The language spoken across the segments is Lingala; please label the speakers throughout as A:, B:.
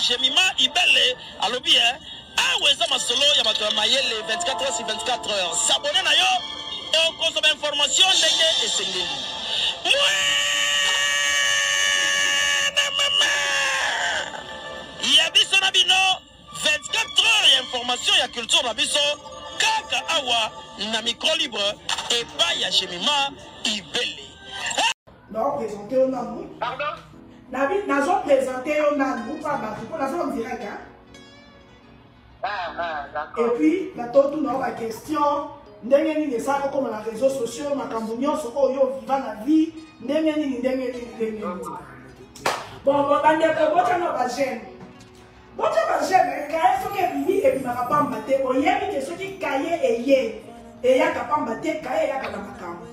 A: Jemima Ibele alobi eh, awa eza masolo ya bato ya mayele 24 heures sur 24 heures. S'abonner na yo okozwa ba information ndenge esengeli. Mwana mama ya biso na bino 24 heures ya information ya culture na biso kaka awa na micro libre epai ya Jemima Ibele.
B: Nao présenter yo nanu.
C: Pardon?
B: Nabi nazo présenter yo nanu pa bato mpo naza en direct hein.
C: Ah, ah, d'accord.
B: Et puis natotuna yo ba question ndenge nini esalaka okoma na réseaux sociaux makambo nyonso oyo oviva na vie ndenge nini ndenge nini ndenge nini. Bon, bon bandeko botanga ba jeune. Botya ba j'aime kaye soki ebimi ebimaka pamba te oyebi ke soki kaye eye eyaka pamba te kaye eyaka na makambo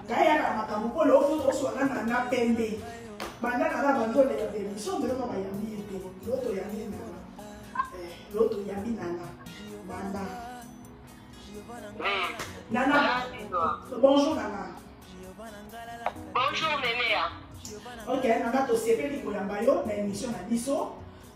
B: kaye eyaka na makambo mpo leo fo toswana na na pembe banda na na bando oleka ba émission ndelo ma bayambi ye te leo toyambi nana eh, leo toyambi nana nana nana bonjour nana.
C: Bonjour Nenea.
B: Ok, nana tosepeli koyamba yo na émission na biso.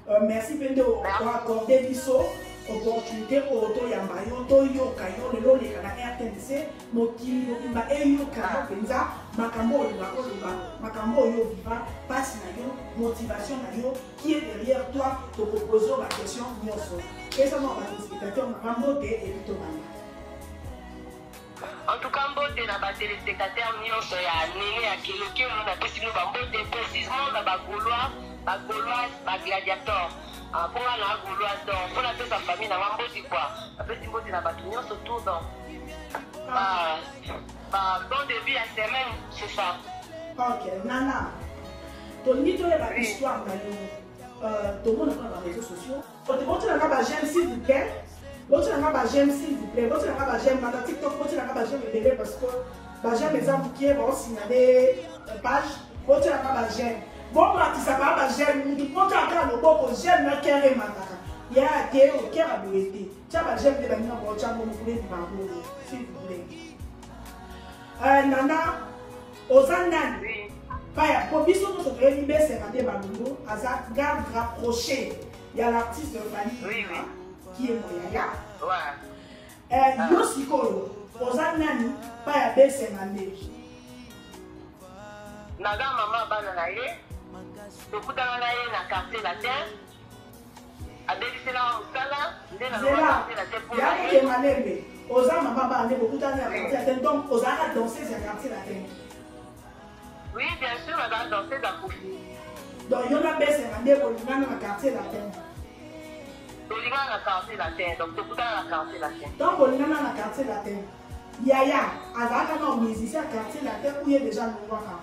B: Euh, merci mpe nde oaccorde biso opportunité oyo toyamba yo toyoka yo lelo oleka na rtnc mokili mobimba eyoka yo mpenza makambo oyo olingaka oloba makambo oyo oviva mpasi na yo motivation na yo qui est derrière toi tokopose yo baquestion nyonso pesa mwa batelespectateur na nga mbote epi tobanda.
C: En tout cas mbote na ba telespectateurs nionso ya Nene ya Kelokelo napesi bino ba mbote precisement na ba gaulois ba gauloise ba gladiators ah, po nga na gauloise donc faut napesa famille na nga mbote quoi napesi mbote na bato nionso tout donc ba ba bon début ya semaine c'est ça.
B: Ok Nana tolingi toyeba histoire na yo euh, tomonaka na ba réseaux sociaux Botia nga ba j'aime s'il vous plaît. Botia nga ba j'aime s'il vous plaît. Botia nga ba j'aime bata TikTok botia nga ba j'aime ebele parce que ba j'aime eza mukie ba signaler euh, page. Botia nga ba j'aime. Bon matisa ba ba j'aime mutu botia ka loboko j'aime na cœur emataka. Ya te o cœur aboye te. Tia ba j'aime nde baninga ba tia ngo mokule bango s'il vous plaît. Euh, Nana oza nani? Paya po biso nyonso toyebi beseka nde balungu aza garde rapproché ya l'artiste Fally
C: oui, oui.
B: qui est mon yaya
C: ouais.
B: eh, ah. Yo sikoyo oza nani pa ya besenga nde?
C: Naza mama bana na ye, tokutana na ye na quartier latin, abebiselaka mosala nde na
B: quartier latin mpo na ye. Malembe oza mama bana nde bokutana na quartier latin, donc ozalaka danseuse ya quartier latin?
C: Oui, bien sûr, naza danseuse ya Koffi.
B: Donc yo na besenga nde bolingana na quartier latin?
C: Tolingana na quartier latin, donc tokutana na quartier latin.
B: Donc bolingana na quartier latin. Yaya azalaka na musicien ya quartier latin ou ye déjà alongwaka?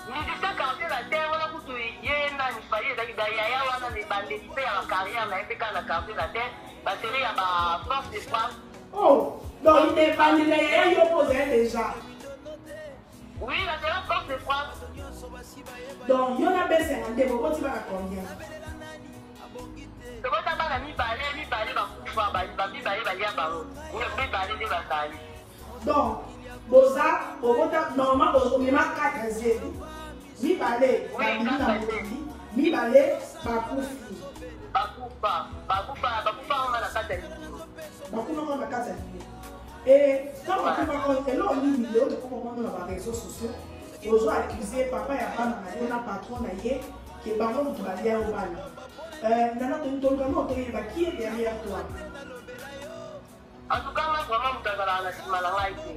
C: Musicien quartier latin wana kutu ye nani Fally ezalaki da yaya wana na ebandeli mpe ya carrière na ye mpe kaka na quartier latin ba série ya ba force de frappe.
B: Oh, donc ebandeli ya yaya yo mpo ozali déjà?
C: Oui, nazala force de frappe.
B: Donc yo na besenga nde boboti bana combien?
C: Tobota bana mibale, mibale bakufa, bamibale balia bango, mibale nde bazali.
B: Donc boza bobota normalement omema 4 zemi, mibale babimi na mokili, mibale bakufi.
C: Bakufa, bakufa, bakufa wana na kati ya libumu.
B: Bakufa wana na kati ya libumu. Et ntango bakufaka eloko nini lelo tokoma komona na ba réseaux sociaux ozo accuse papa ya bana na yo na patron na ye ke bango moto balia yo bana. Euh, nana toluka nao toyeba qui est derrière toi.
C: En tout cas nga vraiment moto azalaka na nsima na ngai te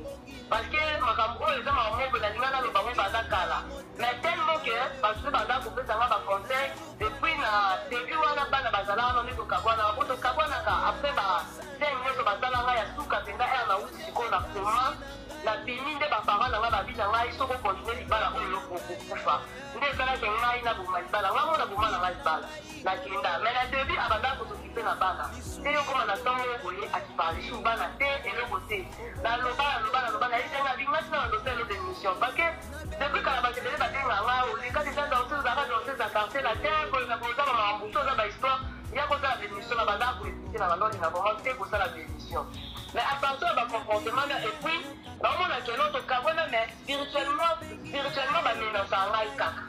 C: parce que makambo oyo eza makambo moko nalinga naloba ngo baza kala mais tellement que bato mpe baza kopesa nga ba conseil depuis na début wana bana bazalaka nano nde tokabwanaka po tokabwanaka après ba scène nyonso basala ngai ya suka mpenza ere nauti sikoyo na koma nabimi nde ba parents na ngai babi na ngai soki okontinue libala oyo okokufa nde esalaki ngai naboma libala ngai mo naboma na ngai libala nakenda mais na début abandaka kosokipe na bana te yo koma na ntongo moko boye akipaka lisusu bana te eloko te naloba naloba naloba nayebisa ngai abi ngai tina na eloko émission parce que depuis kala bato ebele babenga ngai oleka deja danseuse ozalaka danseuse ya quartier latin boye na boye oza bamakambo mosusu oza bahistoire ya kosala baémission na bandaka koevite na banda olinga vraiment te kosala baémission mais à partir ya bacomportement na et puis naomona keno tokabwana mais spirituellement spirituellement bamenasaka ngai kaka.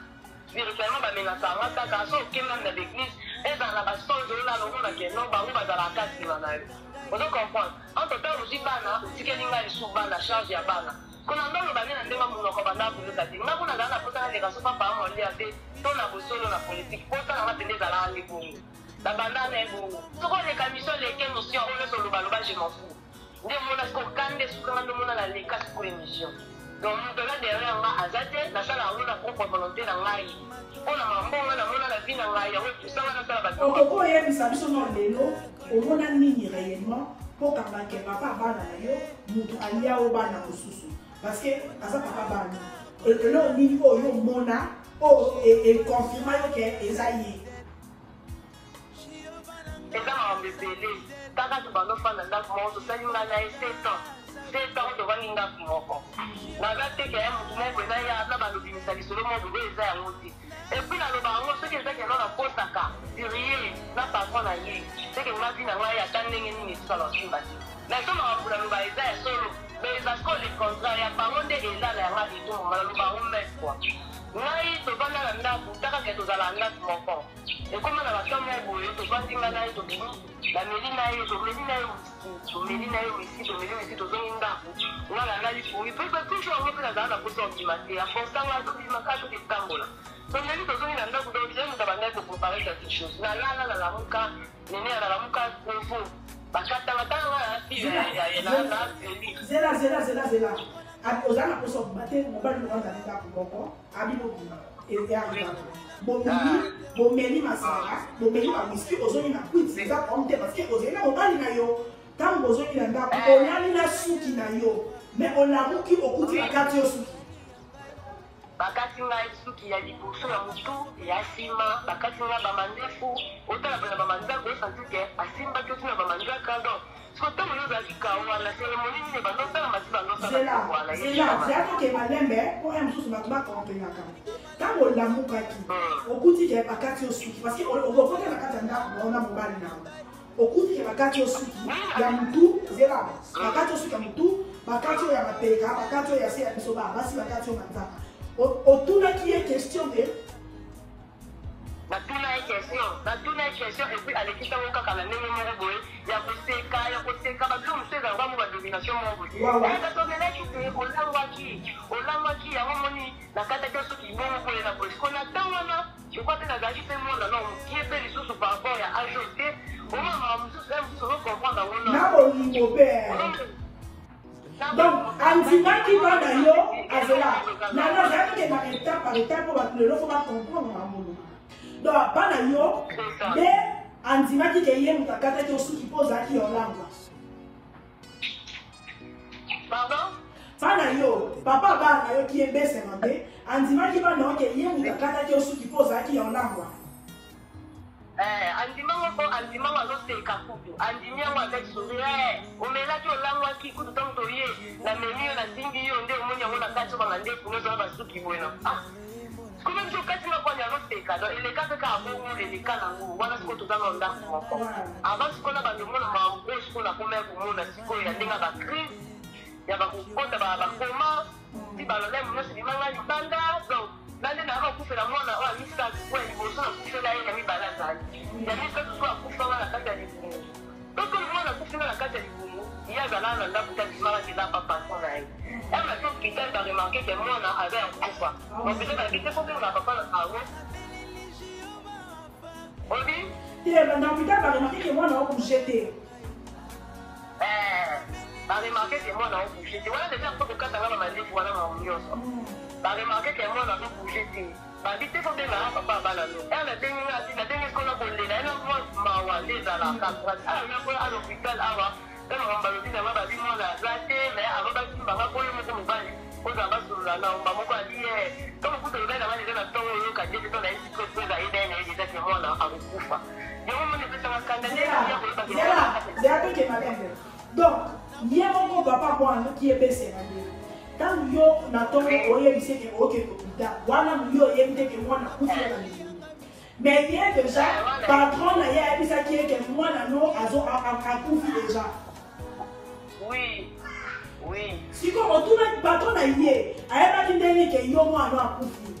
C: Spirituellement ba menacaka nga kaka soki oke meme na ba eglise ezala na ba songe olala omona ke non bango bazalaka kaka sima na yo ozo comprendre entre temps ozui bana otikeli nga lisusu bana charge ya bana ko na nde oloba nde na ndenge munoko bandaka koyoka te nga kuna nazala na posa naleka so papa molia te to na bosolo na politique posa na nga pende ezalaka nde bongo na banda na ye bongo soki oleka mission leke mission oyo nyonso oloba loba je m'en fous Nde omona sikoyo kanda esuka nga nde omona na leka sikoyo emission donc mutu aza derrière nga aza te nasala yango na propre volonte na ngai po na mambo nga namona na vie na ngai yango epusa nga nasala ba
B: Okoki oyebisa biso nao lelo omona nini reellement po kanga ke papa bana na yo mutu alia yo bana mosusu parce que aza papa bana eloko nini oyo omona oyo e confirma yo ke eza ye?
C: Eza makambo ebele kaka tobanda ofanda ndako moko tosali ngai na ye 7 ans 7 ans tovandi ndako moko naza te ke motu moko boye naya na bando bimisa lisolo moko boye eza yango te epuis naloba yango soki eza keno nakosaka sirie na patron na ye seke nga vi na ngai ata ndenge nini etikala osimba te mais so makambo naloba eza ya solo mais eza sikoyo le contraire ya bango nde elala yanga etumba naloba yango mais quoi ngai tovanda na ndako taka ke tozala ndako moko Ekoma na ba temps moko boye tovandi nga na ye tobimi nameli na ye tomeli na ye whisky tomeli na ye whisky tomeli whisky tozongi ndako nga nalali pongi pe ba toujours yango pe nazala na posa obima te aforsa nga tobima kaka toketambola tomeli tozongi na ndako donc ye moto abandaki koprepare quelque chose nalala nalamuka nene nalamuka kovo bakatanga tanga nga na fille na feli
B: zela zela zela zela oza na posa obima te mobali moko azali ndako moko abi bobima bomemi bomeli masanga bomeli bawiski ozongi na kwiti eza problème te parce que ozali na mobali na yo ntango bozongi na ndako olali na suki na yo mais olamuki okuti bakati yo suki
C: bakati ngai suki ya liboso ya motu ya nsima bakati ngai bamandefu otala pena bamanzaka osanti ke asimbaki otina bamanzaka donc Sikoyo ntango yo ozalaki kao wana cérémonie nini ebanda osalama ti banda osala
B: zela
C: biloko wana
B: zela zela toke malembe mpo ya mosusu bato bakomprenaka ntango olamukaki okuti ke bakati yo suki parce que okokota na kati ya ndako na yo na mobali na yo okuti ke bakati yo suki ya mutu zela bakati yo suki ya mutu bakati oyo ya mapeka bakati oyo ya se ya biso ba basi bakati yo manzaka otunaki ye question te
C: Natuna ye question, natuna ye question et puis alekisi yango kaka na ndenge moko boye ya koseka, ya koseka, ba biloko mosusu ezalaka mwa ba domination moko boye. Eh, kasi omelaki te, olangwaki, olangwaki, yango omoni nakataki yo suki bongo boye na boye. Sikoyo na temps wana, je crois pe nazalaki pe mwana nao mokie pe lisusu par rapport ya age oyo te, omona makambo mosusu, heure mosusu ozo comprendre yango
B: nanu. Na bolingo pe. Donc andimaki bana yo azela nana azalaki kokenda étape par étape mpo bato lelo fo bacomprendre makambo donc bana yo nde andimaki ke ye moto akataki yo suki mpo ozalaki ya olangwa bana yo papa bana na yo kiebese mabe andimaki bana yo ke ye moto akataki yo suki mpo ozalaki ya olangwa
C: Eh, andima ngo po andima ngo azoseka kutu andimi yango avec sourire eh, omelaki olangwaki kutu ntango toye namemi yo nasimbi yo nde omoni yango na kati obanga ndefu nyonso na basuki boye na ah sikoyo biso okati nga kwani azoseka donc eleka mpe kaka bongo eleka nango wana sikoyo toza na ndako moko avant sikoyo na bando omona makambo oyo sikoyo nakomaki komona sikoyo ya ndenge ya bacrise ya bakokota bakoma ti balolemo nyonso ebimanga libanda donc Nga nde nayaka kokufela mwana oyo ya misato, mpo ya liboso nakufela ye, ya mibale azali. Ya misato sikoyo akufa nga na kati ya libumu. Soki oyo mwana akufi nga na kati ya libumu, ye azalaka na ndako te, abimaka te, eza pa patron na ye. Heure nake hopital, ba remarquer que mwana aza ya kokufa. Hopital balobi te, faut benga papa na bango. Olobi?
B: Te, na hopital ba remarquer que mwana o bouger te.
C: Eh, ba remarquer que mwana o bouger te. Wana dejà faut kokata nga ba mandefu wana makambo nyonso. Ba remarquer que mwana azo bouger te. Babi te faut benga nga papa ya bana no. Heure nabengi nga ati nabengi sikoyo na kolela ye na mwa mawa nde ezalaka. Ah, nakoya à l'hôpital awa. Pe makambo balobi na nga babi mwana aza te mais avant basimba nga po ye moko mobali ozala basolola na mba moko abi ye ntango kutu olobaki na nga deja na ntongo oyoka te te to nayebisi preuve preuve ayeba ye na ye deja ke mwana akokufa yango moni epesanga kanda nde ya koyeba ke
B: zela zela toke malembe donc ye moko papa mwana kiyebesela nde ntango yo na ntongo oyebisi eke okende hôpital wana yo oyebi te ke mwana akufi na libumu Mais ye deja patron na ye ayebisaki ye ke mwana no azo akufi deja.
C: Oui. Oui.
B: Sikoyo otuna patron na ye ayebaki ndenge ke yo mwana no akufi.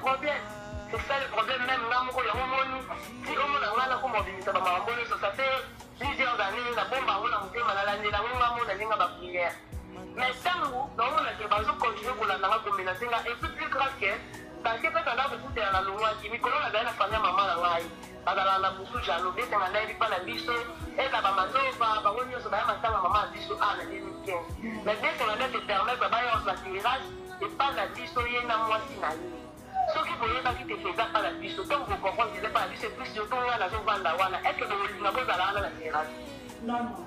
C: problème. C'est ça le problème même nga moko yango moni ti omona nga nakoma obimisa bamakambo nyonso, ça fait plusieurs années nabomba yango na motema, nalandela yango nga mo nalinga baprière, mais ntango naomona ke bazocontinue kolanda nga, komenace nga, et puis plus grave que parce que mpe kanda kokutela na longwaki mikolo nazali na famille ya mama na ngai, bazalaka na busu jalo besenga ngai bipa na biso eza bamanova bango nyonso baya matanga mama ya biso a na 2015, mais besenga nde se permettre baya ozwa terrasse epa na biso, ye na mwasi na ye. Soki boyebaki te ke eza pa na biso, ntango bocomprendre eza pa na biso, et puis surtout ngai nazovanda wana, est ce que bokolinga bozala wana na terrasse?
B: Non, non.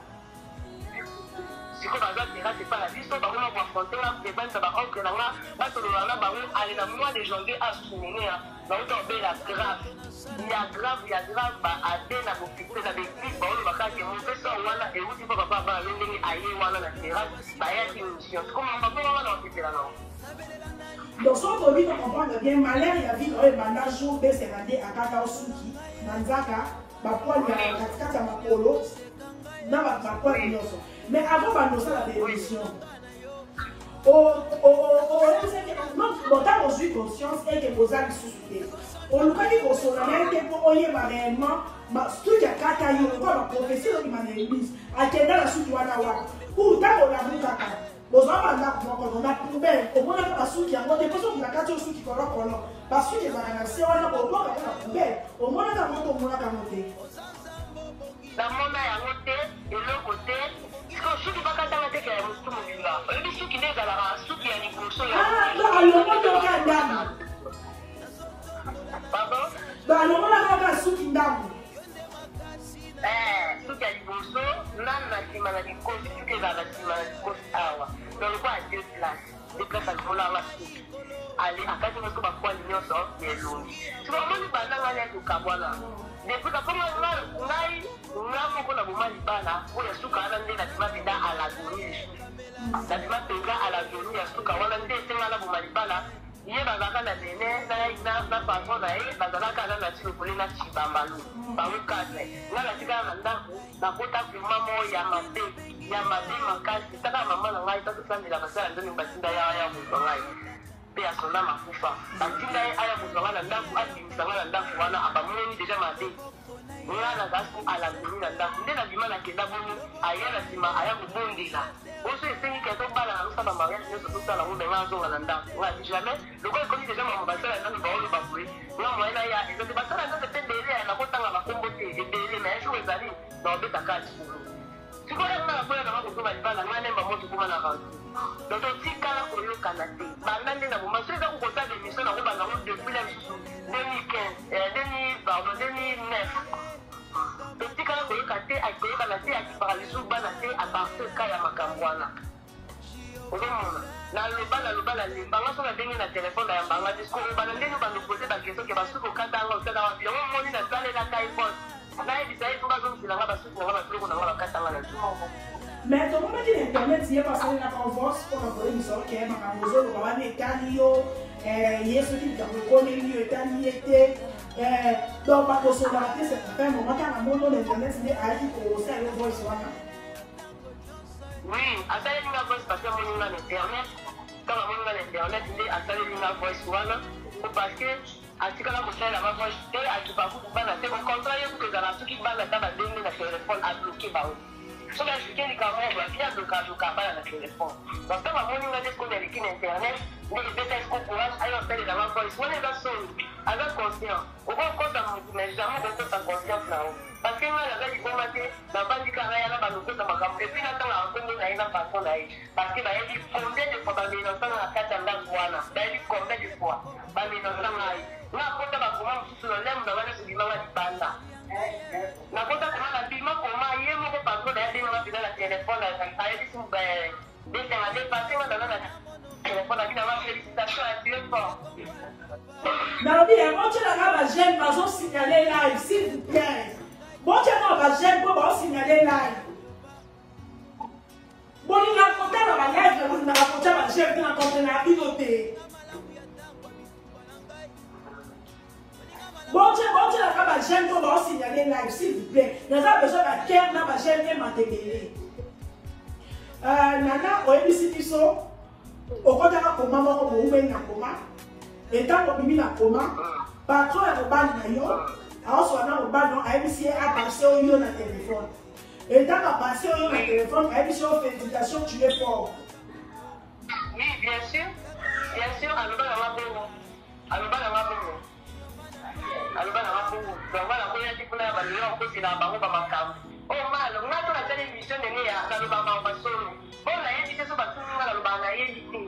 C: Sikoyo bazwa terrasse epa na biso, bakoma koaffronte nga devant baoncle na nga, basolola na bango. Ale na mois de janvier asumene nauta obela grave ya grave ya grave, baabe na bopite na baeglise baoloba kaka ke mopesa wana euti mpo papa bana no ndenge aye wana na terrasse, bayaki mission. Sikoyo mabongo wana osepela nango?
B: Donc soki toyebi tocomprendre bien, malheur ya vie oyo ebanda jour beseka nde akata osuki na nzaka, bapoils ya katikati ya makolo na bapoils nyonso. Mais avant bando osala baémission, oyebisaki bon, ntango ozwi conscience eke boza lisusu te, olukaki kosola na ye te mpo oyeba réellement suki akata yo, lokola baprophétie ezobima na église, akenda na suki wana wapi? Ou ntango olamukaka, bozwa bandako moko na poubelle, omonaka basuki yango te? Mpo soki na kati oyo suki kolokolo, basuki ezalaka na se wana, bobwakaka na poubelle, omonaka yango to omonaka yango te?
C: Namona yango te, eloko te. Sikoyo suki bakatanga te, ya motu mobimba, oyebi suki nde ezalaka suki ya liboso ya
B: Alongotoka ndambo.
C: Pardon?
B: Balongolaka kaka suki ndambo.
C: Suki ya liboso nanu na nsima na likosi, suki ezala na nsima na likosi awa, donc lokola deux place deux place, alongolanga suki ale akati nyonso, bapoils nyonso ya elongi. Siko omoni, banda ngai ya tokabwana, depuis kaponga ngai nga moko na boma libala oyo ya suka wana, nde nabima mpenza à l'agonie lisusu, nabima mpenza à l'agonie ya suka wana nde esenga na boma libala. Ye bazalaka na Benin na patron na ye, bazalaka na nati lokole na Cibambalu, bango 4. Nga natikala na ndako, nakota coma moko ya mabe, ya mabe makasi. Taka mama na ngai tatosambela, basala nzambe, batinda ya aya kozwa ngai mpe asonda makufa, batinda ye aya kozwa ngai na ndako, abimisa ngai na ndako wana. Abamoni deja mabe, nga nazala siko alabimi na ndako, nde nabima, nakenda bongo. Aya na nsima, aya kobondela oso esengi ke tobala na tosala bamariage nyonso, tosala yango, me nga azonga na ndako, nga adi jamais. Lokola ekomi deja mama basala nzambe baoloba boye, nga moye na ya eza te. Basala nzambe mpe ebele, nakotanga bakombo te, ebele, mais un jour ezali na obetaka lisolo. Sikoyo nga nakoya nanga kozonga libala, nga nemba moto koma na rentre, donc totikala koyokana te banda nde na boma. So eza kokosala émission, nakobanda yango depuis na lisusu 2015, 2000, pardon, 2009. Totikala koyoka te, akoyokana te, akipaka lisusu bana te à partir ka ya makambo wana. Ozomona, naloba, naloba, nalemba nga. So nabenge na telefone, nayambanga te. Sikoyo obanda ndenge bando pose baquestion ke basuki okata yanga, osala wapi yango? Omoni, nasalelaka ye pote, nayebisa ye fo bazongisela nga basuki na nga, babiloko na nga bakatanga na jour.
B: Mais tomonaki na internet ye basalelaka voice mpona koyebisa oke makambo ozoloba wana etali yo, ye soki likambo ekomeli yo, etali ye te. Donc bakosolaka te. Certain moment ntango amono na internet nde ayaki kosala yo voice wana.
C: Oui, asaleli nga voice parce que amoni nga na internet. Ntango amoni nga na internet nde asaleli nga voice wana, po parce que atikala kosalela nga voice te, akipa kutu bana te. Au contraire, ye kutu ezala soki bana ata babenge na telefone, abloke bango. Soki ajuke likambo moko, api abloka, abloka bana na telefone. Donc ntango amoni nga nde sikoyo naleki na internet, nde ebeta esiko courage ayo asalela nga voice wana. Eza soni, aza conscient. Okokosa motu mais jamais okokosa conscience na yo, parce que ngai naza liboma te. Navandi kaka ya na balokota makambo, et puis natangaka nkombo na ye na patron na ye, parce que bayebi combien de fois bamenancanga na kati ya ndako wana, bayebi combien de fois bamenanca ngai. Nga akota bakoma mosusu na lemu na ngai nyonso ebimanga libanda, nakota koma, nabima koma. Ye moko patron na ye abenganga mpenza na telefone, ayebisi besenga nde pase nga naza na telefone, abi nanga félicitation, tu es fort.
B: Nalobi ya botyelanga baj'aime, bazosignale live, s'il vous plaît, botyelanga baj'aime mpo baosignale live. Bolingaka kotala balive, bolingaka kotya baj'aime te, na comprenaka bino te. Botyelaka baj'aime mpo baosignale live, s'il vous plaît. Naza besoin bacœur na baj'aime emata ebele. Nana, oyebisi biso okotaka koma moko, boumeli na koma. Etango obimi na coma, patron ya mobali na yo aoswa na mobali no ayebisi ye apase yo na telefone. Etango apase yo na telefone ayebisi yo félicitation, tu es fort.
C: Oui, bien sûr. Bien sûr, aloba na nga bongo. Aloba na nga bongo. Aloba na nga bongo. Donc nga nakoyaki kuna ya balinga kokosela bango bamakambo. Oh malo, nga to nasali émission ndenge ya naloba makambo solo. Oyo nayebi te so batuni nga naloba nayebi te.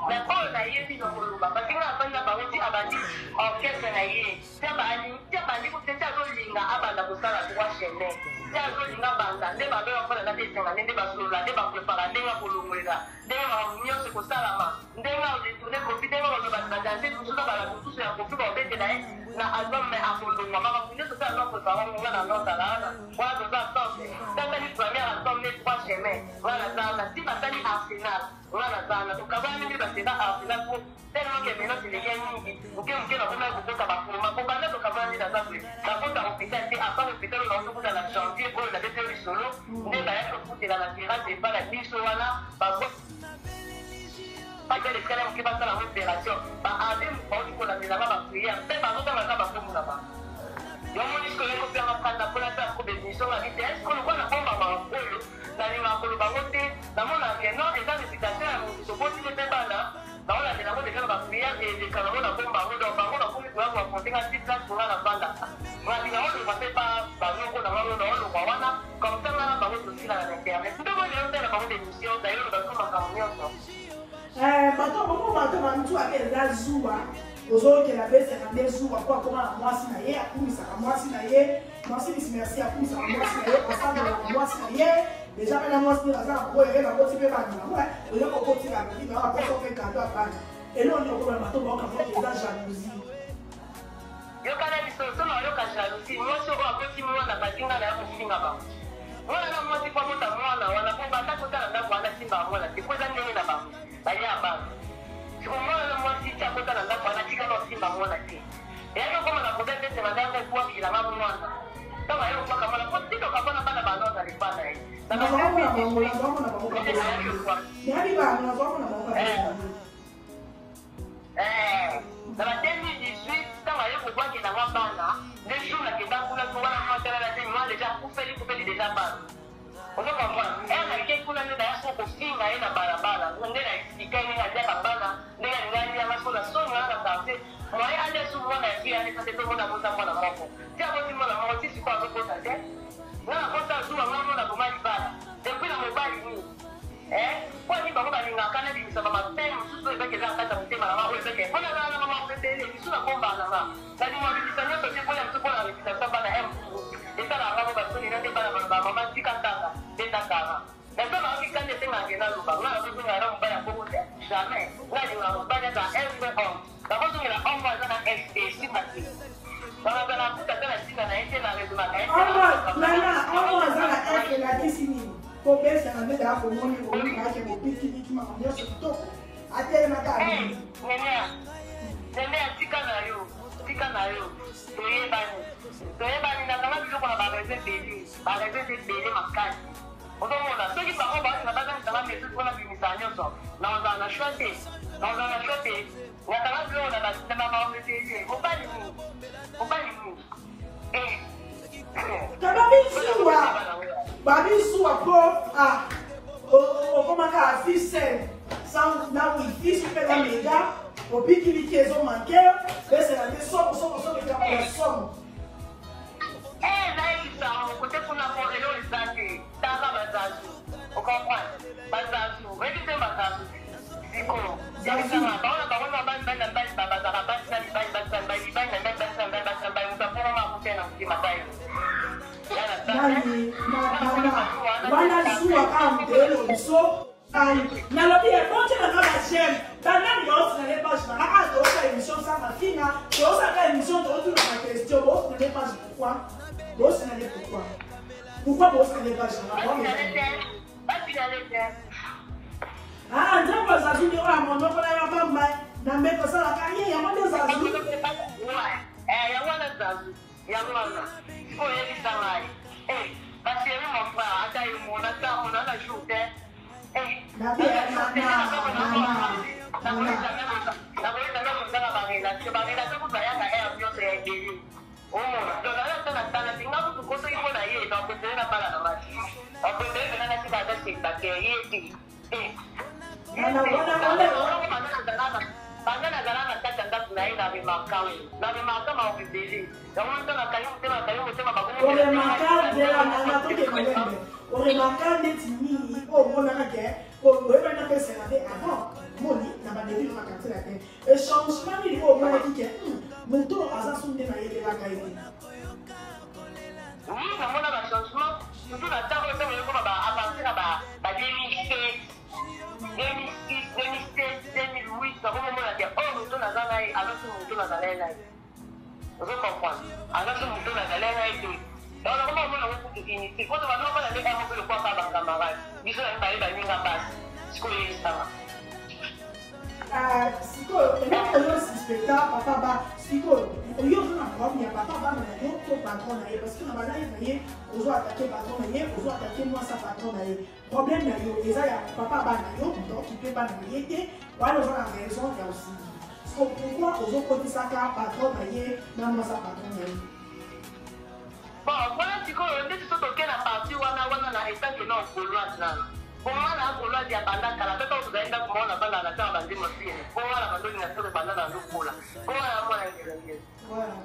C: Mais oyo nayebi na koloba parce que nga afandi na bango ti abandi orchestre na ye. Ti abandi, ti abandi kutu te ti azolinga abanda kosala droit chemin. Ti azolinga abanda nde babe bafanda na esenga nde basolola nde baprepara ndenge akolongwela. Ndenge makambo nyonso ekosalama, ndenge ako detourner Koffi, ndenge akozwa bato ba danseuse mosusu na ba mosusu ya Koffi bakobetela ye na album mais akolongwa. Makambo nyonso pe aza prepare yango, nga na nazala wana, wana toza ensemble. Ti asali première album ne trois chemins, nga naza wana. Ti basali Arsenal, nga naza wana. Tokabwani nde baseka Arsenal po tellement que menace elekaki mingi, moke moke nakomaki kokota ba coma. Kobanda tokabwana nde naza boye, nakota hopital te, à part hopital oyo nauti kokota na janvier oyo nabeti yo lisolo, nde bayaki kokutela na terrasse epa na biso wana, ba Pasteur escale moke basala yango operation, ba abbe bauti kolandela nga ba prière mpe bazotanga kaka bakombo na bango. Yomoni sikoyo ekopianga kanda mpona ata kobe émission nga bite est-ce que lokola nabomba makambo oyo nalingaka koloba yango te, namonaka ke non eza réputation ya motu, toboti ye mpe bana naolandela yango deja na ba prière eleka nango nabomba yango, donc bango bakomi koya koaffronte nga ti place nga navandaka ngabi naoloba mpe pa banoko na ngai oyo naolongwa wana comme ça nga na bango tosila na internet mpe boye lelo tala bango d'émission d'ailleurs bato makambo nyonso.
B: Bato bongo bato bamituaka eza zuwa, ozokela besaka nde zuwa po akoma na mwasi na ye, akumisaka mwasi na ye, mwasi Miss Merci akumisaka mwasi na ye, asambolaka mwasi na ye deja mpe na mwasi nde baza na bango ere bakoti mpe bana bango oye kokoti bamili bango apesa mpe kado ya bana eloko nini okobana bato baoka moto eza jalousie.
C: Yokana biso so na oyoka jalousie, mwasi oyo aboti mwana bati nga na ya kofinga bango mwana na mwasi po abota mwana wana po banda kota na ndako wana simbaka mwana te po eza ndenge na bango balia bana siko mwana na mwasi ti akota na ndako wana tika na osimba mwana te eyaki okoma na problème te sema ndako ebwakela nga mwana ntango aye kobwaka mwana po tika okabwana bana bana ozala epa na ye.
B: Nazwamona bango, nazwamona bango nayebi bango, nazwamona bango.
C: Na ba 2018 ntango aye kobwakela nga bana nde jour nakenda kuna to wana mwasi alala te mwa deja akufeli kufeli deja bana ozo comprendre ere nake kuna nde naya so kofinga ye na balabala nde na explika ye ndenge aliaka bana ndenge alinga alianga so na soni wana na quartier moye alia su mwana ya fille alesa te tomona abota mwana moko ti aboti mwana moko ti sikoyo azobota te nga nakota zuwa nga mona boma libala epuis na mobali nini po ani bango balingaka nabimisa bamabe mosusu oyo ezaki eza na kati ya motema na nga oyo ezaki mpo nazala na mama ebele misu nabombaka na nga nalinga bimisa nyonso te mpona mosu mpona réputation bana m esalaka nga mo basoni na nde bana baloba mama tika kaka beta kaka naso nayoki kanda esengaka ke naloba nga nakozongela na mobali ya bongo te jamais nga alingaka mobali aza un vrai homme nakozongela homme aza na f esimba te nazala kuta ata na ntina na ye te na raisonnaka ye.
B: Nana, homme aza na f elakisi nini? Po besaka nde daa komoni olingaka bopikiliki makambo nyonso kitoko atelemaka abimi.
C: Nenea, Nenea, tika na yo, tika na yo, toyebani, toyebani, nakanga biloko na bareseau ebele, bareseau eza ebele makasi. Ozomona, soki bango balinga bazangisanga message mpona bimisa nyonso, nakozala na choix te, nakozala na choix te. Nakanga biloko na bamakambo ebele, mobali nini, mobali nini.
B: Babizuwa babizuwa po okomaka afise sans na wifi soki mpe na mega obikiliki ezomanke besela nde somo somo somo likambo ya somo.
C: Nayebisa kote kuna po elo eza te tala bazazu ocomprendre bazazu oyebi te bazazu sikoyo yebisanga bango na bango na bani bani na bani bazalaka basi na mibali basi na mibali mibali na mibali basi na mibali basi na mibali moto aponga akutana na motema tayo.
B: Nani nana wana zuwa kaka moteyelo biso nalobi ebonte na nga bajeme banani baosinale page na nga a toosala émission sans mafinga toosaka émission tootuna ba question boosinale page pourquoi boosinale pourquoi pourquoi boosinale page na nga. Ah, nzambe azazu nde oyo amonoko na ya bamba na mbeto asalaka ye yango nde zazu.
C: Yango wana zazu yango wana sikoyo oyebisa ngai basheri mon frère ata ye mona ta mona na jour te nakoyebisa kozanga barelation. Bayaka heure nyonso ya ebele. Omona, donc naza ata na tala te. Nga kutu ko soki mpo na ye, na préféré na bala na nga te. Na préféré mpenza natika ata célibataire, ye te. Eh. Ye
B: Wana
C: te.
B: wana wana.
C: Banda nazala na kati ya ndako na ye, na remarka oyo, na remarka makambo ebele. Yango wana ntango akangi motema, akangi motema, bakomi.
B: Oremarka nzela nanga toke malembe. Oremarka neti nini oyo omonaka ke oyebani na pesela te avant moni na badébut na quartier latin? Changement nini oyo omonaki ke moto aza su nde nayebelaka ye te?
C: Oui, namona bachangement, surtout na ntango oyo, ntango ekoma à partir ya ba 2007, 2006, 2007, 2008, nakomomona ke oyo moto naza na ye aza su moto nazala ye na ye. Ozo comprendre? Aza su moto nazala ye na ye te. Donc nakoma komona yango kutu inutile po tobanda komona nde yango mpe lokola kaka bacamarade biso na mibale, baninga basi. Sikoyo oyebisanga.
B: Ah, sikoyo eloko oyo suspecta papa ba, sikoyo oyo oza na problème ya papa bana na yo to patron na ye? Parce que na balive na ye, ozo attaquer patron na ye, ozo attaquer mwasa patron na ye. Problème na yo eza ya papa bana na yo, moto okipe bana na ye te, wana oza na raison ya osili. Siko pourquoi ozokotisaka patron na ye na mwasa patron na ye?
C: Bon, wana sikoyo ndeti so toke na partie wana wana na etake na gauloise nano, po nga na gauloise ya banda kala, tata oyo tozali ndako moko na banda na tanga banzembo fine, po nga na bandolinga soki banda na ndokola, po nga na mwana ngelengele.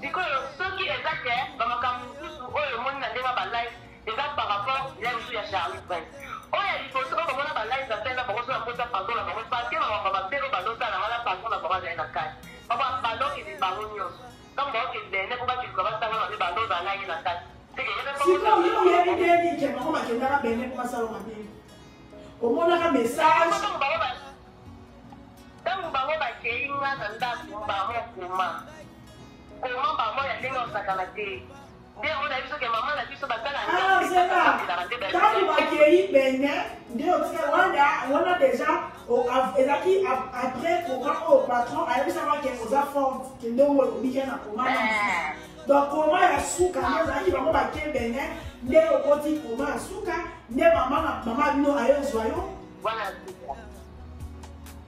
C: Sikoyo soki eza ke bamakambo mosusu oyo omoni na ndenge ya balive, eza par rapport ya mosusu ya Charlie Prince oyo ya liboso oyo bamona balive na tena bango, so na kota pardon na bango, parce que makambo mabe oyo bazosala wana, patron na bango azali na kati. Bandokende bango nyonso, ntango baokende bene mpo bakiluka basala mabe, bando ozala ye na kati.
B: Sikoyo yo oyebi ndeni ke bango bakendaka bene mpo basala mabe? Omonaka message?
C: Ntango bango bakei, nga na ndako, bango koma koma bango ya ndenge osakana te, nde yango na biso ke mama na biso basala.
B: Ah, zela, ntango bakei bene nde otika wana wana déjà ezalaki après koma oyo patron ayebisaka ke oza forte, ke ndongo olobiki na koma na mosusu. Donc koma ya suka nde ezalaki bango bake bene, nde okoti koma ya suka, nde mama na mama bino ayozwa yo.
C: Wana suka,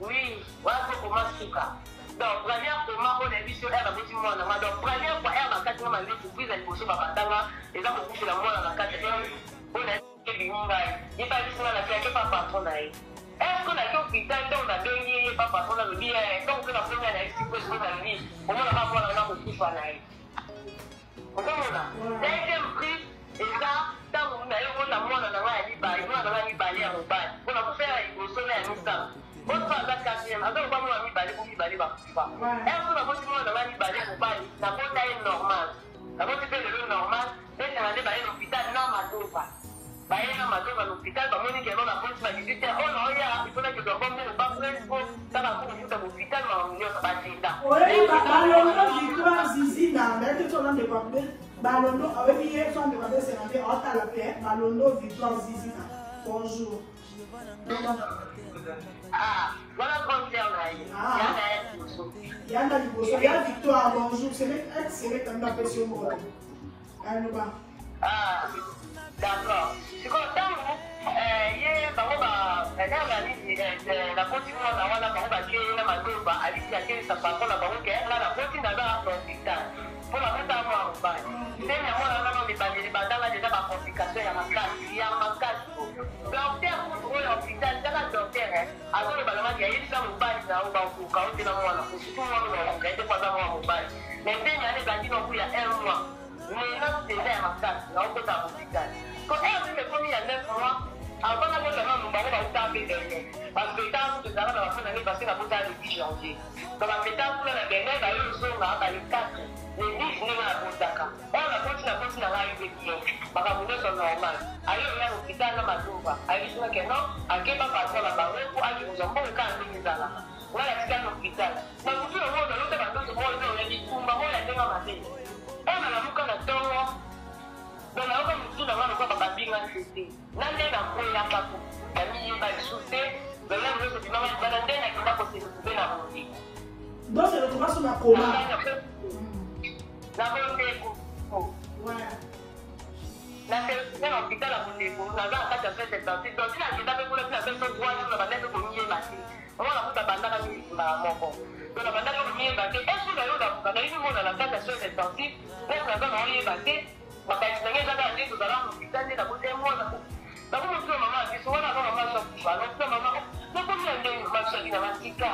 C: oui, wana so koma suka. Donc première koma oyo na biso ere baboti mwana nga, donc première fois ere bakati nga mandefu, prise ya liboso babandanga eza kokufela mwana na kati oyo na ebimi ngai. Ye pa biso nga na ake pa patron na ye. Est ce que naki hôpital, ntango nabengi ye, ye pa patron nalobi ye, ntango mpe nakomi na ye sikoyo, sikoyo nalobi omonaka mwana nga kokufa na ye. Ozomona, deuxième prise eza ntango na ye kota mwana na ngai ya mibale, mwana na ngai ya mibale ya mobali, mpona kofela ya liboso na ya misato oso aza quatrième, aza loba mwana mibale, po mibale bakufa. Ere so naboti mwana na ngai mibale ya mobali, nabota ye normal, naboti mpe lelo normal. Ndesanga nde baye na hôpital na Madova, baye na Madova na hôpital, bamoni ke no naboti ba 18 heures oyo naoya, ifo nakezwa bongo baprince po kaka po kofuta hôpital, makambo nyonso batinda.
B: Oyebi Balondo Victoire Zizina, nayebi te so ndeko abe Balondo oyebi ye, so ndeko abesenga te aotala mpe Balondo Victoire Zizina, bonjour.
C: Ah, wana grande sœur na ye.
B: Ah.
C: Ya na ye liboso.
B: Ya na liboso ya Victoire, bonjour. Selek ex selek amba apesi yo moko aloba.
C: Ah, d'accord. Sikoyo ntango ye bango ba nini, nakoti mwana wana, bango bakei na Madova, alisi akelisa patron na bango ke nga nakoti, naza na hôpital mpo nakota mwana mobali. Ndenge ya mwana wana no libandeli bandanga deja bacomplication ya makasi ya makasi. Docteur kutu oyo ya hôpital, kaka docteur azoloba na maki, ayebisa mobali na yo bakoka o te na mwana, surtout mwana bakoka ye te po aza mwana mobali. Mais ndenge wana ezalaki noku ya un mois, menace deja ya makasi naokota hôpital ko heure nini ekomi ya 9 mois avant nabota nanu. Bango bauta mpe Benin, bafeta kutu ezalaka na bafo na ngai, parce nabota le 10 janvier. Donc bafeta kuna na Benin, baye ozonga ba le 4, le 10 ndenge nabotaka. Oyo naboti, naboti na ngai mpe bien, makambo nyonso normal. Aye oya na hôpital na Madova, ayebisi nga ke non, akeba patron na bango po ake kozwa mbongo kaka ndenge ezalaka. Nga natikali na hôpital bakutu yango, nalota bandoto moko eza oya bitumba moko ya ndenge mabe oyo. Nalamuka na ntongo, donc nayoka motu na nga lokola bababinga nzete na nde nakweyaka ku namiyeba lisusu te. Lolemo nyonso bimanga libanda, nde nakenda kose retrouver na bondeko.
B: Donc se retrouva so na koma.
C: Na bondeko. Na hôpital ya bondeko, naza na kati ya 176. Donc tina nakenda mpe kuna, tina mpe so 3 jours na banda mpe komiyeba te. Mwana kutu abandaka mingi mbala moko. Donc nabandaki komiyeba te. Un jour nayo lamuka, nayebi mona na kati ya soins intensifs, mpe naza naoyeba te. Makanisi na ngai eza kaka nde tozala na hôpital nde nakuti ye mwana. Nakomotuna mama ya biso wana aza mama Jean Kufa. Nakotuna mama, nakomi ya ndenge mama biso abina matika.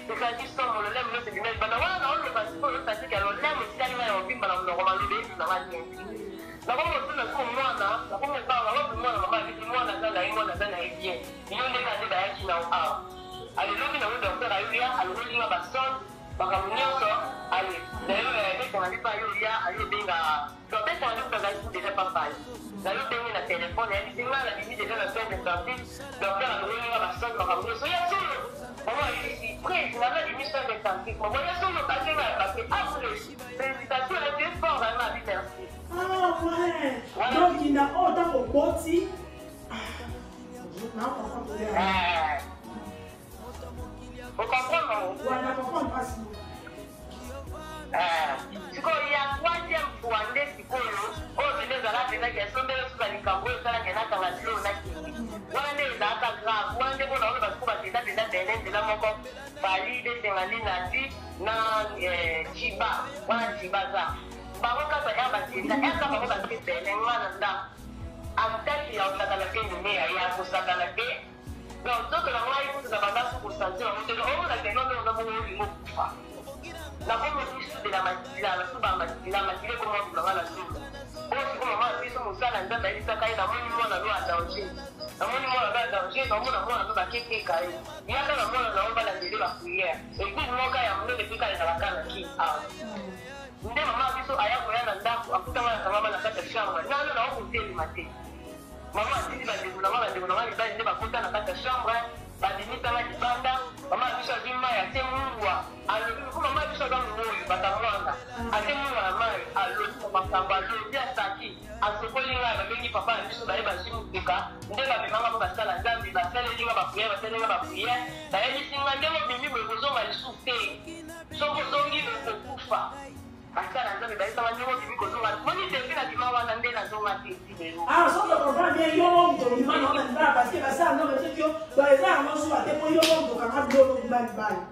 C: Ezalaki somo, lolemo nyonso ebima libanda. Wana naoloba sikoyo osatika lolemo etikali ngai ya mobimba na monoko maloba ebima ngai bien te. Nakomotuna sikoyo mwana, nakomobanga wapi mwana mama ya biso, mwana aza na ye, mwana aza na ye bien. Yo nde kaka nde bayaki na yo awa. Ale lobi nango docteur ayoya, alongoli nga ba sonde, makambo nyonso. Ale nayo betanga nde pa ayoya, ayo benga docteur betanga nde kutu azalaki deja pa Fally. Nayo benge na telefone, ayebisi nga nabimi deja na soins intensifs, docteur alongoli nga ba sonde, makambo nyonso. Ya solo mama ayebisi prise nga nabimi soins intensifs, mama ya solo kake nga ya papier. Ah prise, félicitation, tu es fort, nga abi merci.
B: Ah ouais. Donc na oyo ntango oboti
C: Sikoyo ya troisième fois nde sikoyo oyo mpenza ezalaka mpenzaki asombele suka likambo oyo esalaka nakanga bilo nakende wana nde ezalaka grave wana nde mpona oyo basiko bakenda mpenza bene nzela moko Fally besengani nati na Chiba wana Chiba za bango kaka ya bakenda eka bango bake bene nga na ndako Attaque ya kosakana te Neneya, ya kosakana te. Donc nzoto na ngai kutu na banda su kosentir yango te. Donc omona ke non oza bongo olingi okufa. Nakomi kosubela makila, nasuba makila, makila ekoma kobima nga na zolo. Oyo sikoyo mama na biso mosala Nzambe ayebisaka ye namoni mwana no ya danger. Namoni mwana no ya danger, naomona mwana no baketeka ye. Yaka na mwana na yo balandele ba prière. Eglise moko ya monene mpe kaka ezalaka na Kin awa. Nde mama na biso aya koya na ndako, akuta nga nakangama na kati ya chambre, nano nao kotelema te. Mama atindi bandeko na nga, bandeko na nga mibali nde bakota na kati ya chambre, babimisa nga libanda. Mama na biso azwi mayi atie mungwa, alobi po mama na biso aza moyi bata mwanga, atie mungwa na mayi, alobi na makambo, alobi asaki, asokoli nga, babengi papa na biso baye bazwi motuka, nde bamema nga po basala Nzambe, basaleli nga ba prière, basaleli nga ba prière, bayebisi nga ndenge obimi boye kozonga lisusu te. Soki ozongi okokufa. Basala nzambe bayebisaka ndenge obimi kozonga moni depuis na bima wana nde nazonga te ti lelo.
B: Ah soki comprendre bien yo moko moto obima na wana libala parce que basala nzambe soki yo donc eza yango zuwa te mpo yo moko moto okanga biloko obima libala.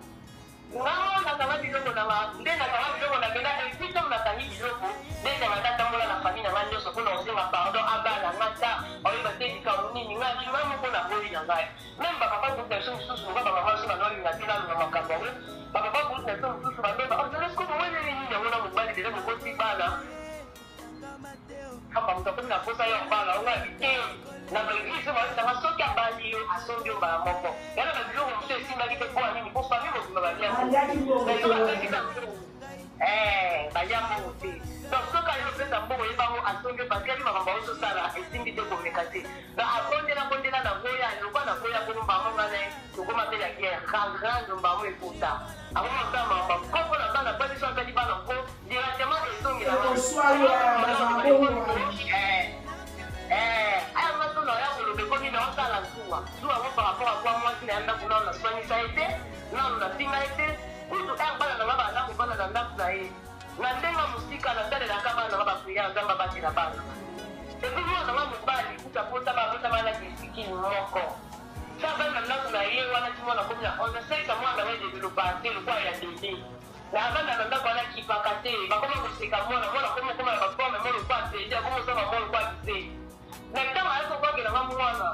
C: Ngango nakanga biloko na nga nde nakanga biloko na benda epuis ntango nakangi biloko nde ezala natambola na famille na nga nyonso mpona kosenga pardon abala nga ta oyeba te likambo nini nga nga moko naboyi na ngai. Meme ba papa groupe na biso mosusu lokola ba mama biso bando balinga te naloba makambo yango ba papa groupe na biso mosusu bando ba oh siko boweleli nini yango na mobali deja bokoti bana kaka moto akomi na posa ya obala onga abi te na ba eglise bayebisanga soki abali yo asombi yo mbala moko yana ba biloko mosusu esimbaki te mpo ya nini mpo famille mobimba
B: baliaki
C: Eh, balia mbongo te. Donc soki aye opesa mbongo ye bango asombi parce que makambo azosala esimbi te komeka te. Donc abondela bondela na boya lokola na boya bongo bango nga na ye tokoma mpe na guerre grande mbango ekota. Akoma kosala makambo nko mpo na bana basi so asali bana nko directement ezongela Eh, aya nga so na ya koloba ekomi na osala zuwa zuwa yango par rapport à quoi mwasi na ya ndako nano naswanisa ye te nano nafinga ye te Kutu heure bana na nga banda kovanda na ndaku na ye na ndenge ya musika nasalelaka bana na nga ba prière nzambe abatela bana epuis mwana na nga mobali kutu abotama abotama na testicule moko sa avanda na ndaku na ye wana ti mwana akomi na 11 ans sexe ya mwana na nga edevelopa te lokola ya bebe na avanda na ndaku wana akipaka te bakoma koseka mwana mwana akomi okoma na ba forme moko lokola bebe akomi osala mwa lokola bizengi Na ntango ayaki kobwakela nga mwana,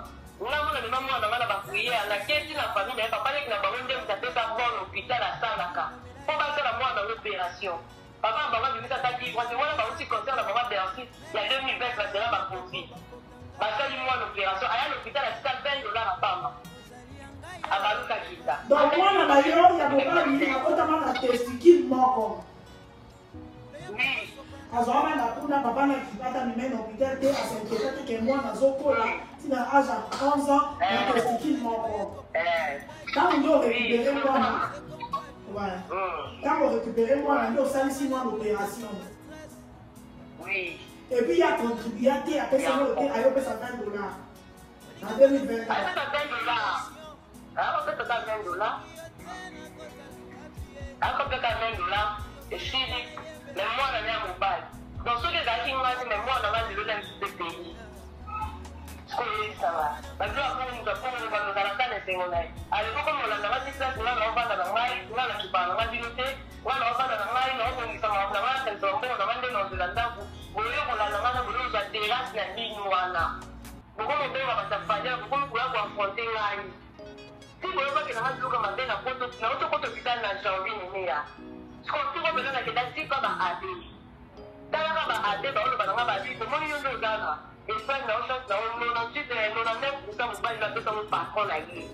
C: nga moko namema mwana na nga na ba prière, naketi na famille na ye, papa leki na bango nde moto apesa mbongo hopital asalaka mpo basala mwana na ngo operation. Papa na bango abimisa ata livre te, wana bauti concert na bango ya Bercy ya 2020 basela ba covid. Basali mwana operation, aya na hopital atika 20 dollars ya pamba. Abaluka kinda.
B: Donc mwana na yo ya mobali abotama na testicule moko. Azwama na kuna papa na kipata mime na hôpital te asinquieta te ke mwana azokola ntina age ya 11 ans na testicule moko ntango nde orécupere mwana ntango orécupere mwana nde osalisi mwana opération et puis ya contribua te apesa yango te ayopesa 20 dollars na 2024
C: Akopesa 20 dollars. Akopesa 20 dollars esili mais mwana ne ya mobali. Donc soki ezalaki ngai te mais mwana ngai lelo na lisusu epeyi. Sikoyo oyebisa nga bato ya bongo, moto ya bongo bazozala ata na esengo na ye. Aleko koma olanda nga ti place nga naovanda na ngai, nga nakipaka na nga bino te, nga naovanda na ngai, naobongisa makambo na ngai, nakanisa bambongo na ngai nde naozela ndako. Boye kolanda nga na boye ozwa terrasse na bino wana, bokomi kobenga bato ya Fally, bokomi koya ko affronter ngai. Ti boyokaki na nga biloko ya mabe na poto, nauti okota hopital na janvier neneya. Sikoyo toko mpenza nakenda ti pa ba abe. Talaka ba abe baoloba na nga babi, omoni yo nde oza na Espagne na yo chance na yo 98 99% mobali na apesa ngo patron na ye.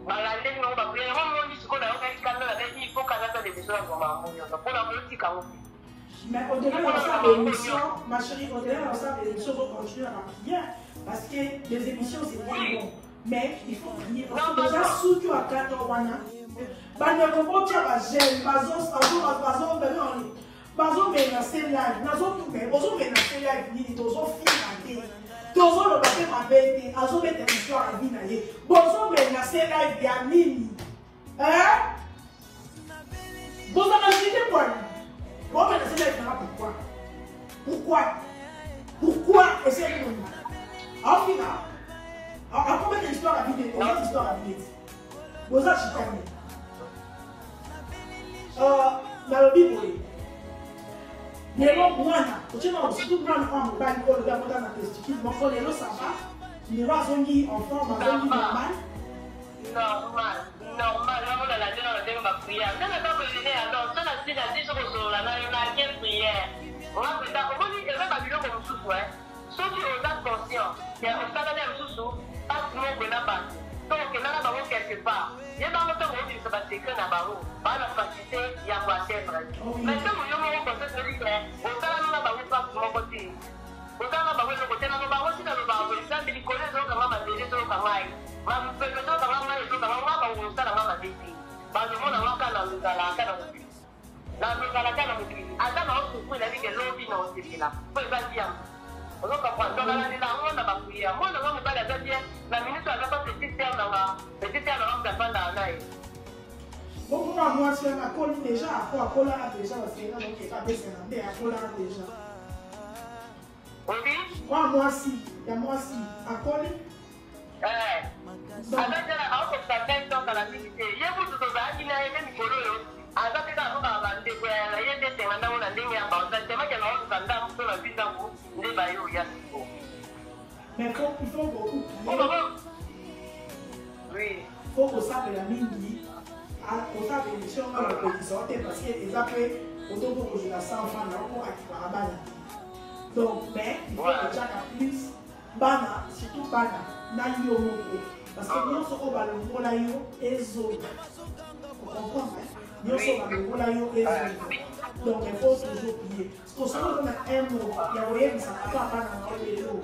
C: Balandeli bango ba prière yango moni sikoyo nayokaki kanda na ngai il faut kanda ata demission na zwa makambo nyonso mpo na botika yango te.
B: Mais au-delà de ça, l'émission, ma chérie, au-delà de ça, l'émission va continuer à la prière parce que les émissions, c'est bien bon. Mais il faut prier parce que déjà, surtout à 4 wana, bandeko botia ba j'aime, bazo bazo bazo bazo menacer live, nazo tume, bozo menacer live nini, tozo finga te, tozo loba te mabe te, azo beta histoire ya vie na ye, bozo menacer live ya nini? Hein? Bozala jite bwana. Bo menacer live na pourquoi? Pourquoi? Pourquoi essayer de nous? Afinga. Akobeta histoire ya vie te, oza histoire ya vie te. Boza chitani. Nalobi boye lelo mwana otie na surtout mwana oyo mobali oyo olobi akota na testicule moko, lelo ça va, lelo azongi en forme, azongi normal.
C: Normal, normal. Yango nalandela na ndenge ba prière nde naza koyene ya donc so nasi nasi so kosolola na yo nake prière nga mpenza. Omoni, eza babiloko mosusu e soki oza conscient ya osalani ya mosusu pasi moko na bato to okenda na bango quelque part, ye bango ntango obimisa ba secret na bango, baa na facilité ya ko atteindre. Mais ntango yo moko conscience oyebi ke osalani na bango pasi moko te, osala na bango eloko te, naloba yango ntina lobaka boye: Nzambe likolo ezokanga, mabele ezoyoka ngai, mapepe ezokanga ngai, ezokanga nga, bango kosala nga mabe te. Bazomona nga kaka na lozalaka na mokili, nazozalaka na mokili, ata na osufri, nayebi ke lobi na osepela po eza bien. Ozo comprendre? Donc nalandela yango na ba prière. Mwana nga mobali aza bien na minute, aza pa petite sœur na nga, petite sœur na nga moto afandaka na ye.
B: Bongo mwa mwasi wana akoli déjà, po akolaka déjà, basenga nokeka abesana nde akolaka déjà.
C: Obi.
B: Mwa mwasi ya mwasi akoli.
C: Aza te, aokokisa 20 ans kala mingi te. Ye kutu tozalaki na ye nde mikolo oyo aza te, kaka kaka bandeko ya na ye nde tenga ndango na ndenge ya banza temaki naoluka ndambu to nazwi ndambu nde baye oya siko.
B: Mais il faut beaucoup prier.
C: Oui.
B: Faut kosambela mingi, kosala émission nga nakokisa o te parce que eza mpe otoko kozela 100 franc na oko akipaka bana te. Donc mais il faut kotiaka plus bana, surtout bana na yo moko, parce que nyonso oyo balongola yo ezonga, ocomprendre? Nyonso oyo balongola yo ezonga. Donc il faut toujours prier. Parce que soki oza na un mot ya koyebisa papa bana na yo lelo,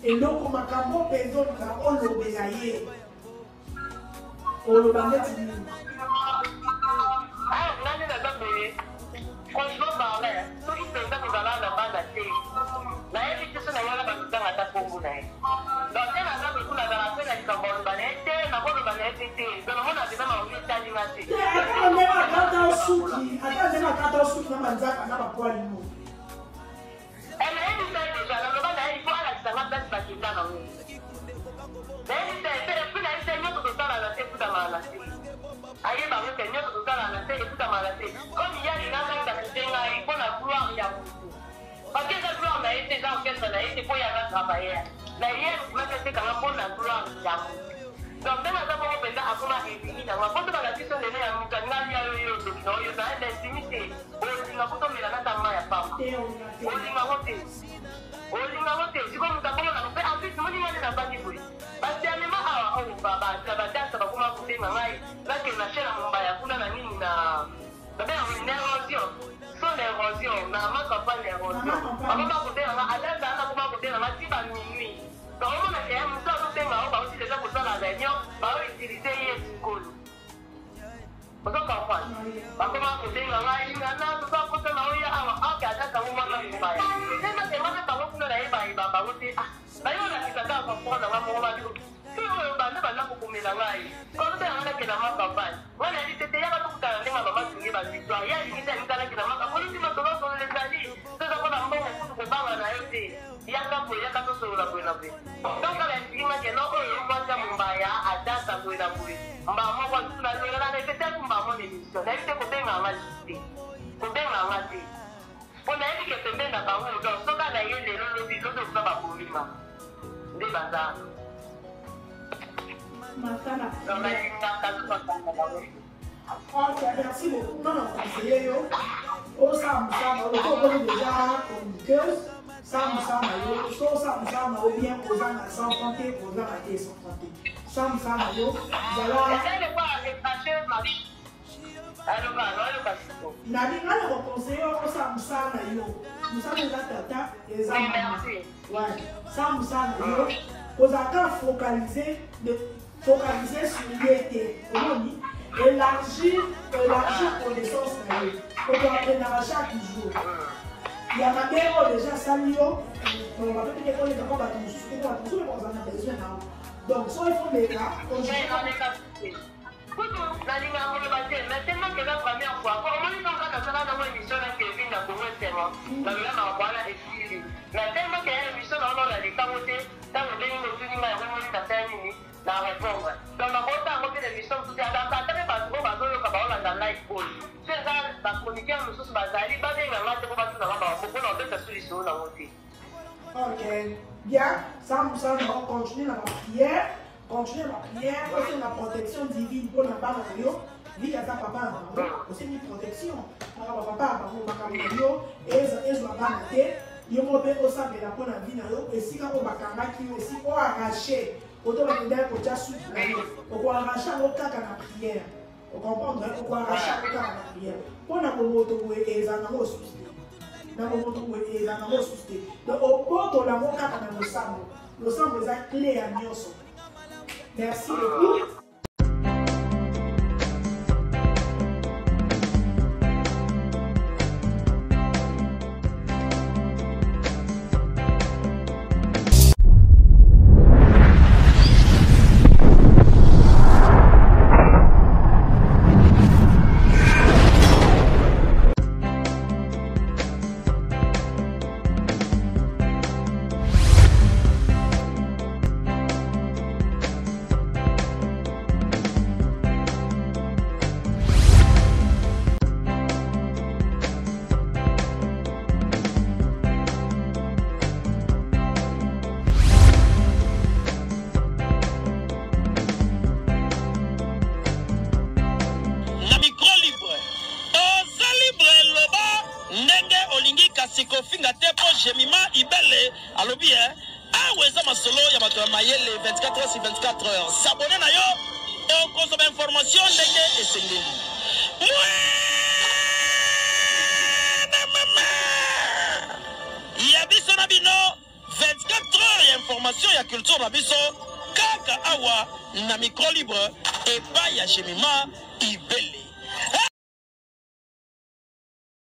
B: eloko makambo mpenza olinga olobela ye, oloba neti nini?
C: Nga nde naza boye, franchement parler, soki mpenza tozala na bana te, nayebi te so nayala bazotanga ata nkombo na ye. Donc te, naza boye, kuna nazala mpe na likambo aloba na ye te, nakoloba na ye mpe te. Donc namona mpenza makambo etalinga te.
B: Te, ata ndenge akata suki, ata ndenge akata suki na manzaka na bapoili mo.
C: Nayebisa ye déjà, naloba na ye il faut alakisa nga place bakenda nango. Nayebisa ye mpe, et puis nayebisa ye nyonso tosala na se efutamaka na se. Ayeba yango ke nyonso tosala na se efutamaka na se. Comme ye alingaka sacrifie ngai mpo na gloire ya motu, parce que eza gloire na ye te, eza orchestre na ye te, mpo ye aza travailleur na ye, andimaki atekanga mpo na gloire ya motu. Donc ndenge aza bongo mpenza, akoma ennemi na nga, mpo to bala biso ndene ya moto alinga lia yo, yo ozoki na oyo ozala na intimi te, olinga kutomela nata mai ya pamba, olingango te, olingango te. Sikoyo moto abongo nango mpe en plus moni nga nde navandi boye, basianema awa oyo badansa bakoma kobenga ngai nakende na chaine ya mombaya kuna na nini na babenga na érosion, son érosion na ma campagne érosion. Bakoma kobenga nga adansa wana, akoma kobenga nga ti baminuit. Baomona ke moto azobenga oyo bauti deja kosala réunion, baoutiliser ye sikoyo. Ozo comprendre? Bakoma kobenga ngai ngana toza kota na oya awa ake ata sango mwana mobaya te, nakemaka bango kuna, nayeba yeba bango te. Ah, baye olakisa kaka comprendre nga moko babi te oyo banda. banda kokomela ngai kozobenga ngai nakenda ma campagne ngai nayebi te te yaka tokutana ndenge mama tunge ba victoire ye alingi te alingi alaki na maka polisi masolo solola ezali toza mpona mbongo kutu kobanga na yo te yaka boye yaka tosolola boye na boye donc ala esiki nga keno oyo mwasi ya mombaya adasa boye na boye mbaa moko asusu nalonga na repete aku mbaa mona émission nayebi te kobenga nga lisusu te kobenga nga te mpo nayebi ke pembeni na bango donc soki na ye lelo lobi lobi okuta babomi nga nde baza
B: Matana.
C: Donc nalingaka to bakanga bango.
B: Ok, merci beaucoup. Non, non, conseiller yo. Osala mosala na yo, lokola okomi déjà chroniqueuse, sala mosala na yo, so osala mosala na yo bien, kozanga 100 francs te, kozanga te 100 francs te. Sala mosala na yo, zala.
C: Eza lokola retrache marie. Aloba, aloba siko.
B: Nabi nga na koconseille yo osala mosala na yo. Mosala eza tata, eza
C: Oui,
B: mama.
C: merci.
B: Ouais, sala mosala na yo. Kozala kaka focaliser de focaliser sur ye te. Omoni? Élargir, élargir connaissance na yo. Okoapprenaka chaque jour. Ya mabe oyo déjà asali yo, koloba mpe te koleka mpo bato mosusu te, mpo bato mosusu mpe bakozala na besoin na yo. Donc, soki il faut meka,
C: Mais naleka te. Kutu nalingaka koloba te mais tellement que eza première fois po omoni ntango kaka nasala nango émission na Kevin na Congo Esengo naloba makambo wana esili mais tellement que ya émission na wana naleka yango te ntango obengi nga otuni nga yango omoni nasala nini na répondre donc nakota yango mpe na émission mosusu ya ata mpe bato oyo bazoyoka baolanda live oyo so eza ba chroniqueur mosusu bazali babenga nga te mpo batuna nga makambo mpona obeta su lisolo nango te.
B: Ok, bien, ça, ça, on continue na ba prière. Continue na prière, osenga protection divine mpo na bana na yo. Viki aza papa na bango, osengi protection makambo ya papa ya bango, makambo na yo ezwa bana te. Yo moko mpe osambela mpo na vie na yo, esika oyo bakangaki yo, esika oyo arrache oto bakendaki kotya suki na yo, okoarrache yango kaka na prière. Ocomprendre, okoarrache yango kaka na prière. Mpo na bomoto boye ezala nango osusu te, na bomoto boye ezala nango osusu te. Donc obotola yango kaka na losambo. Losambo eza clé ya nyonso. Merci beaucoup.
A: Na micro libre oza libre loba ndenge olingi kasi kofinga te mpo Jemima Ibele alobi eh, awa eza masolo ya bato ya mayele 24 heures sur 24 heures. S'abonner na yo okozwa ba information ndenge esengeli. Mwana mama ya biso na bino 24 heures ya information ya culture na biso kaka awa na micro libre epai ya Jemima Ibele.